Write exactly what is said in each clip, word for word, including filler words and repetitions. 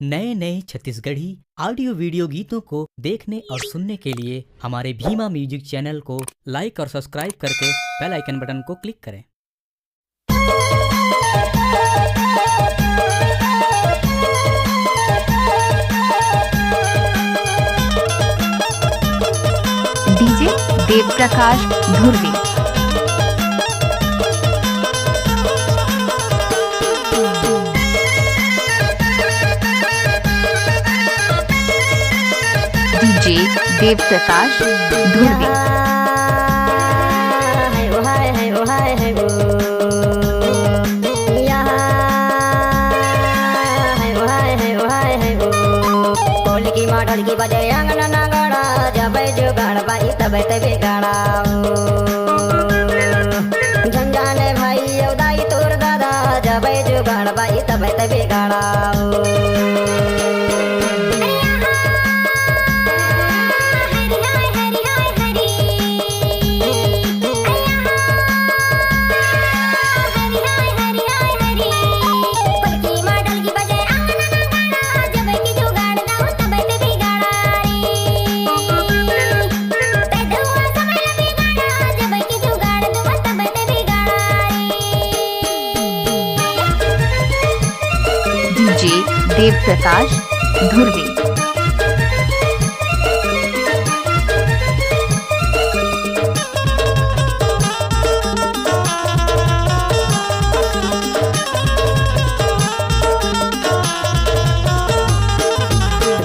नए नए Chhattisgarhi audio video गीतों को देखने और सुनने के लिए हमारे भीमा म्यूजिक चैनल को लाइक और सब्सक्राइब करके बेल आइकन बटन को क्लिक करें। DJ Dev Prakash Dhurve. DJ Dev Prakash Dhurve. कोलकी model की बजे अंगन नगड़ा, जबै जुगाड़ बाई तबै तै बिगड़ाऊ। झंझाने भाई अउ दाई तोर दादा, जबै जुगाड़ बाई तबै तै बिगड़ाऊ। डीजे देव प्रकाश धुर्वे।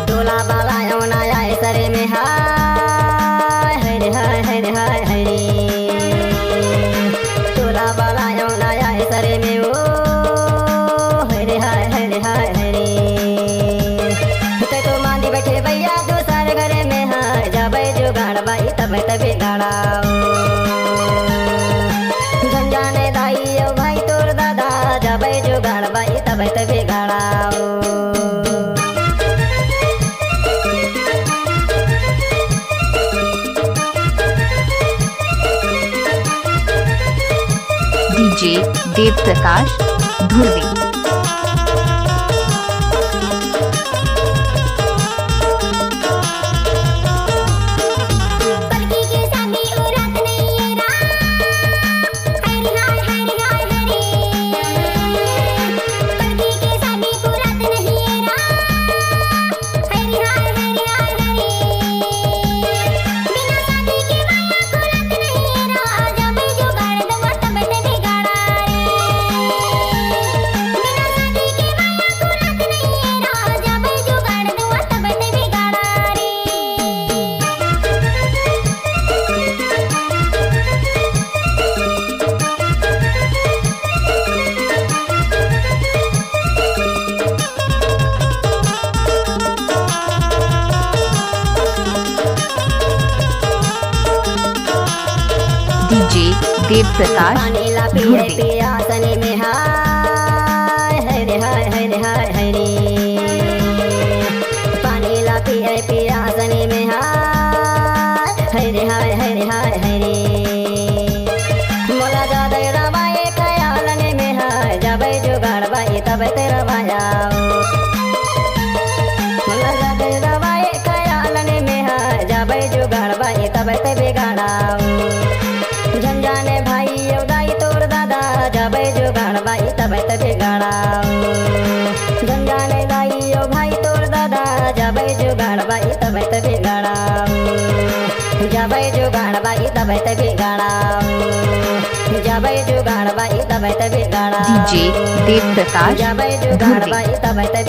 टोला वाला अउ ना आए सरे में हाय, हाय रे हाय, हाय रे हाय, हाय रे। टोला वाला अउ ना आए सरे में ओ, हाय रे हाय, हाय रे हाय, हाय रे। तै तो मांदी बैठे भैया दूसर घर में हाय, जबै जुगाड़ बाई तबै तै बिगड़ाऊ। झंझाने दाई अउ भाई तोर दादा, जबै जुगाड़ बाई तबै तै बिगड़ाऊ। डीजे देव प्रकाश धुर्वे। डीजे देव प्रकाश पानी ला पिए धुर्वे। पियासनी में हाय, हाय रे हाय, हाय रे हाय, हाय रे। पानी ला पिए पियासनी में हाय, हाय रे हाय, हाय रे हाय, हाय रे। मोला जादे रवाए खयालने में हाय, जबै जुगाड़ बाई तबै तै रवायाऊ। मोला जादे रवाए खयालने में हाय, जबै जुगाड़ बाई तबै तै बिगड़ाऊ। झंझाने भाई अउ दाई तोर दादा, जबै जुगाड़ बाई तबै तै बिगड़ाऊ। झंझाने दाई अउ भाई तोर दादा, जबै जुगाड़ बाई तबै तै बिगड़ाऊ। जबै जुगाड़ बाई तबै तै बिगड़ाऊ। जबै जुगाड़ बाई तबै तै बिगड़ाऊ। डीजे देव प्रकाश जबै जुगाड़ धुर्वे। बाई तबै तै